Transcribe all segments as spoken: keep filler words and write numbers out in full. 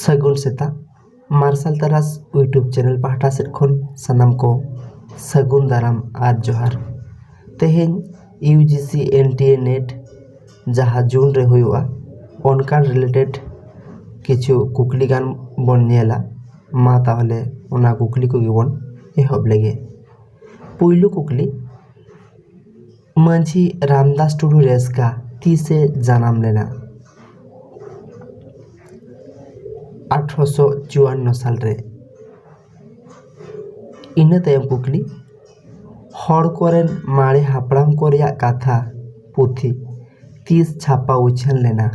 ᱥᱟᱹᱜᱩᱱ ᱥᱮᱛᱟᱜ᱾ ᱢᱟᱨᱥᱟᱞ ᱛᱟᱨᱟᱥ YouTube ᱪᱮᱱᱮᱞ ᱯᱟᱦᱴᱟ ᱥᱮᱫ ᱠᱷᱚᱱ ᱥᱟᱱᱟᱢ ᱠᱚ ᱥᱟᱹᱜᱩᱱ ᱫᱟᱨᱟᱢ ᱟᱨ ᱡᱚᱦᱟᱨ᱾ ᱛᱮᱦᱮᱧ U G C N T A net ᱡᱟᱦᱟᱸ ᱡᱩᱱ ᱨᱮ ᱦᱩᱭᱩᱜᱼᱟ, ᱚᱱᱠᱟᱱ ᱨᱤᱞᱮᱴᱮᱰ ᱠᱤᱪᱷᱩ ᱠᱩᱠᱞᱤ ᱜᱟᱱ ᱵᱚᱱ ᱧᱮᱞᱟ᱾ ᱢᱟ ᱛᱟᱦᱚᱞᱮ ᱚᱱᱟ ᱠᱩᱠᱞᱤ ᱠᱚᱜᱮ ᱵᱚᱱ ᱮᱦᱚᱵ ᱞᱮᱜᱮ᱾ ᱯᱩᱭᱞᱩ ᱠᱩᱠᱞᱤ, ᱢᱟᱹᱡᱷᱤ ᱨᱟᱢᱫᱟᱥ ᱴᱩᱰᱩ ᱨᱮᱥᱠᱟ ᱛᱤᱥᱮ ᱡᱟᱱᱟᱢ ᱞᱮᱱᱟ? ᱟᱴᱷᱨᱚᱥᱚ ᱪᱩᱣᱟᱱᱱᱚ ᱥᱟᱞ ᱨᱮ᱾ ᱤᱱᱟᱹ ᱛᱟᱭᱚᱢ ᱠᱩᱠᱞᱤ, ᱦᱚᱲ ᱠᱚᱨᱮᱱ ᱢᱟᱨᱮ ᱦᱟᱯᱲᱟᱢ ᱠᱚ ᱨᱮᱭᱟᱜ ᱠᱟᱛᱷᱟ ᱯᱩᱛᱷᱤ ᱛᱤᱥ ᱪᱷᱟᱯᱟ ᱩᱪᱷᱟᱹᱱ ᱞᱮᱱᱟ?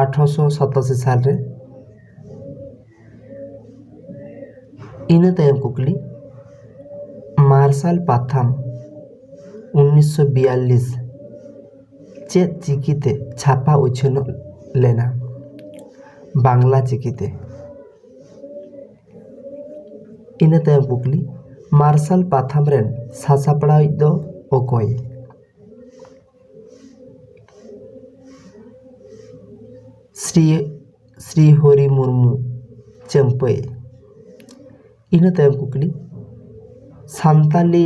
ᱟᱴᱷᱨᱚᱥᱚ ᱥᱟᱛᱟᱥᱤ ᱥᱟᱞ ᱨᱮ᱾ ᱤᱱᱟᱹ ᱛᱟᱭᱚᱢ ᱠᱩᱠᱞᱤ, ᱢᱟᱨᱥᱟᱞ ᱯᱟᱛᱷᱟᱢ ᱩᱱᱤᱥᱥᱚ ᱵᱤᱭᱟᱞᱞᱤᱥ ᱪᱮᱫ ᱪᱤᱠᱤᱛᱮ ᱪᱷᱟᱯᱟ ᱩᱪᱷᱟᱹᱱᱚᱜ ᱞᱮᱱᱟ? ᱵᱟᱝᱞᱟ ᱪᱤᱠᱤᱛᱮ᱾ ᱤᱱᱟᱹ ᱛᱟᱭᱚᱢ ᱠᱩᱠᱞᱤ, ᱢᱟᱨᱥᱟᱞ ᱯᱟᱛᱷᱟᱢ ᱨᱮᱱ ᱥᱟᱥᱟᱯᱲᱟᱣᱤᱡ ᱫᱚ ᱚᱠᱚᱭ? ᱥᱨᱤ ᱥᱨᱤ ᱦᱚᱨᱤ ᱢᱩᱨᱢᱩ, ᱪᱟᱹᱢᱯᱟᱹᱭ᱾ ᱤᱱᱟᱹ ᱛᱟᱭᱚᱢ ᱠᱩᱠᱞᱤ, ᱥᱟᱱᱛᱟᱞᱤ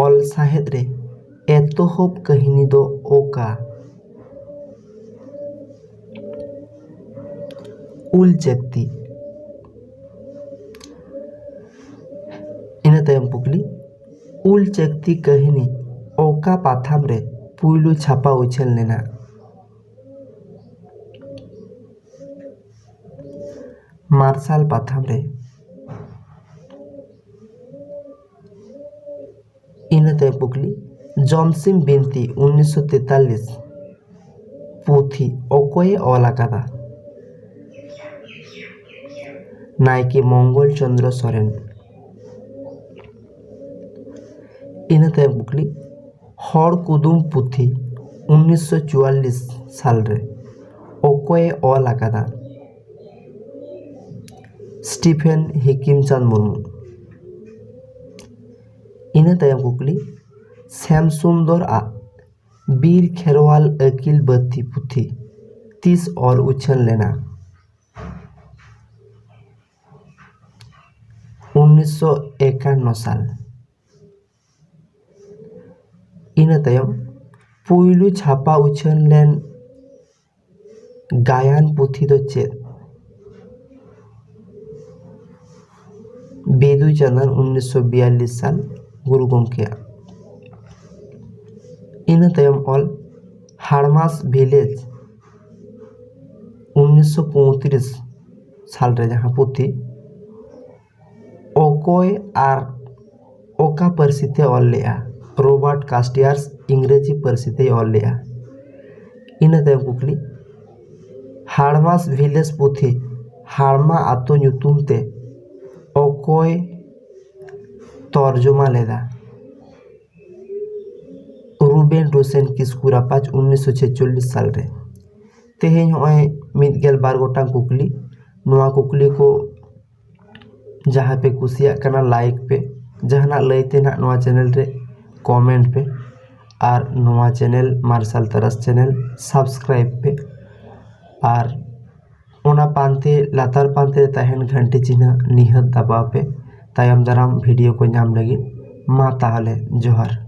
ᱚᱞ ᱥᱟᱶᱦᱮᱫ ᱨᱮ ᱮᱛᱚᱦᱚᱵ ᱠᱟᱹᱦᱱᱤ ᱫᱚ ᱚᱠᱟ? ᱩᱞ ᱪᱟᱹᱠᱛᱤ᱾ ᱤᱱᱟᱹ ᱛᱟᱭᱚᱢ ᱠᱩᱠᱞᱤ, ᱩᱞ ᱪᱟᱹᱠᱛᱤ ᱠᱟᱹᱦᱱᱤ ᱚᱠᱟ ᱯᱟᱛᱷᱟᱢ ᱨᱮ ᱯᱩᱭᱞᱩ ᱪᱷᱟᱯᱟ ᱩᱪᱷᱟᱹᱱ ᱞᱮᱱᱟ? ᱢᱟᱨᱥᱟᱞ ᱯᱟᱛᱷᱟᱢ ᱨᱮ᱾ ᱤᱱᱟᱹ ᱛᱟᱭᱚᱢ ᱠᱩᱠᱞᱤ, ᱡᱚᱢᱥᱤᱢ ᱵᱤᱱᱛᱤ ᱩᱱᱤᱥᱥᱚ ᱛᱮᱛᱟᱞᱞᱤᱥ ᱯᱩᱛᱷᱤ ᱚᱠᱚᱭᱮ ᱚᱞ ᱟᱠᱟᱫᱟ? ᱱᱟᱭᱠᱮ ᱢᱚᱝᱜᱚᱞ ᱪᱚᱸᱫᱽᱨᱚ ᱥᱚᱨᱮᱱ᱾ ᱤᱱᱟᱹ ᱛᱟᱭᱚᱢ ᱠᱩᱠᱞᱤ, ᱦᱚᱲ ᱠᱩᱫᱩᱢ ᱯᱩᱛᱷᱤ ᱩᱱᱤᱥᱥᱚ ᱪᱩᱣᱟᱞᱞᱤᱥ ᱥᱟᱞ ᱨᱮ ᱚᱠᱚᱭᱮ ᱚᱞ ᱟᱠᱟᱫᱟ? ᱥᱴᱤᱯᱷᱮᱱ ᱦᱤᱠᱤᱢᱪᱟᱸᱫᱽ ᱢᱩᱨᱢᱩ᱾ ᱤᱱᱟᱹ ᱛᱟᱭᱚᱢ ᱠᱩᱠᱞᱤ, ᱥᱮᱢ ᱥᱩᱱᱫᱚᱨ ᱟᱜ ᱵᱤᱨ ᱠᱷᱮᱨᱣᱟᱞ ᱟᱹᱠᱤᱞ ᱵᱟᱹᱛᱤ ᱯᱩᱛᱷᱤ ᱛᱤᱥ ᱚᱞ ᱩᱪᱷᱟᱹᱱ ᱞᱮᱱᱟ? ᱩᱱᱤᱥᱥᱚ ᱮᱠᱟᱱᱱᱚ ᱥᱟᱞ᱾ ᱤᱱᱟᱹ ᱛᱟᱭᱚᱢ ᱯᱩᱭᱞᱩ ᱪᱷᱟᱯᱟ ᱩᱪᱷᱟᱹᱱ ᱞᱮᱱ ᱜᱟᱭᱟᱱ ᱯᱩᱛᱷᱤ ᱫᱚ ᱪᱮᱫ? ᱵᱤᱫᱩ ᱪᱟᱸᱫᱟᱱ, ᱩᱱᱤᱥᱥᱚ ᱵᱤᱭᱟᱞᱞᱤᱥ ᱥᱟᱞ, ᱜᱩᱨᱩ ᱜᱚᱢᱠᱮᱭᱟᱜ᱾ ᱤᱱᱟᱹ ᱛᱟᱭᱚᱢ ᱚᱞ ᱦᱟᱲᱢᱟᱥ ᱵᱷᱤᱞᱮᱡᱽ, ᱩᱱᱤᱥᱥᱚ ᱯᱚᱸᱭᱛᱨᱤᱥ ᱥᱟᱞ ᱨᱮ ᱡᱟᱦᱟᱸ ᱯᱩᱛᱷᱤ, ᱚᱠᱚᱭ ᱟᱨ ᱚᱠᱟ ᱯᱟᱹᱨᱥᱤ ᱛᱮ ᱚᱞ ᱞᱮᱜᱼᱟ? ᱨᱚᱵᱟᱨᱴ ᱠᱟᱥᱴᱤᱭᱟᱨᱥ ᱤᱝᱨᱮᱡᱤ ᱯᱟᱹᱨᱥᱤ ᱛᱮᱭ ᱚᱞ ᱞᱮᱜᱼᱟ᱾ ᱤᱱᱟᱹ ᱛᱟᱭᱚᱢ ᱠᱩᱠᱞᱤ, ᱦᱟᱲᱢᱟᱥ ᱵᱷᱤᱞᱮᱡᱽ ᱯᱩᱛᱷᱤ ᱦᱟᱲᱢᱟ ᱟᱛᱳ ᱧᱩᱛᱩᱢ ᱛᱮ ᱚᱠᱚᱭ ᱛᱚᱨᱡᱚᱢᱟ ᱞᱮᱫᱟ? ᱨᱩᱵᱮᱱ ᱨᱳᱥᱮᱱ ᱠᱤᱥᱠᱩ ᱨᱟᱯᱟᱡᱽ, ᱩᱱᱤᱥᱥᱚ ᱪᱷᱮᱪᱪᱚᱞᱞᱤᱥ ᱥᱟᱞ ᱨᱮ᱾ ᱛᱮᱦᱮᱧ ᱦᱚᱸᱜᱼᱚᱭ ᱢᱤᱫ ᱜᱮᱞ ᱵᱟᱨ ᱜᱚᱴᱟᱝ ᱠᱩᱠᱞᱤ᱾ ᱱᱚᱣᱟ ᱠᱩᱠᱞᱤ ᱠᱚ ᱡᱟᱦᱟᱸᱭ ᱯᱮ ᱠᱩᱥᱤᱭᱟᱜ ᱠᱟᱱᱟ, ᱞᱟᱭᱤᱠ ᱯᱮ᱾ ᱡᱟᱦᱟᱱᱟᱜ ᱞᱟᱹᱭ ᱛᱮᱱᱟᱜ ᱱᱚᱣᱟ ᱪᱮᱱᱮᱞ ᱨᱮ ᱠᱚᱢᱮᱱᱴ ᱯᱮ᱾ ᱟᱨ ᱱᱚᱣᱟ ᱪᱮᱱᱮᱞ ᱢᱟᱨᱥᱟᱞ ᱛᱟᱨᱟᱥ ᱪᱮᱱᱮᱞ ᱥᱟᱵᱥᱠᱨᱟᱭᱤᱵ ᱯᱮ᱾ ᱟᱨ ᱚᱱᱟ ᱯᱟᱱᱛᱮ, ᱞᱟᱛᱟᱨ ᱯᱟᱱᱛᱮ ᱨᱮ ᱛᱟᱦᱮᱱ ᱜᱷᱟᱱᱴᱤ ᱪᱤᱱᱦᱟᱹ ᱱᱤᱦᱟᱹᱛ ᱫᱟᱵᱟᱣ ᱯᱮ, ᱛᱟᱭᱚᱢ ᱫᱟᱨᱟᱢ ᱵᱷᱤᱰᱤᱭᱳ ᱠᱚ ᱧᱟᱢ ᱞᱟᱹᱜᱤᱫ᱾ ᱢᱟ ᱛᱟᱦᱚᱞᱮ, ᱡᱚᱦᱟᱨ᱾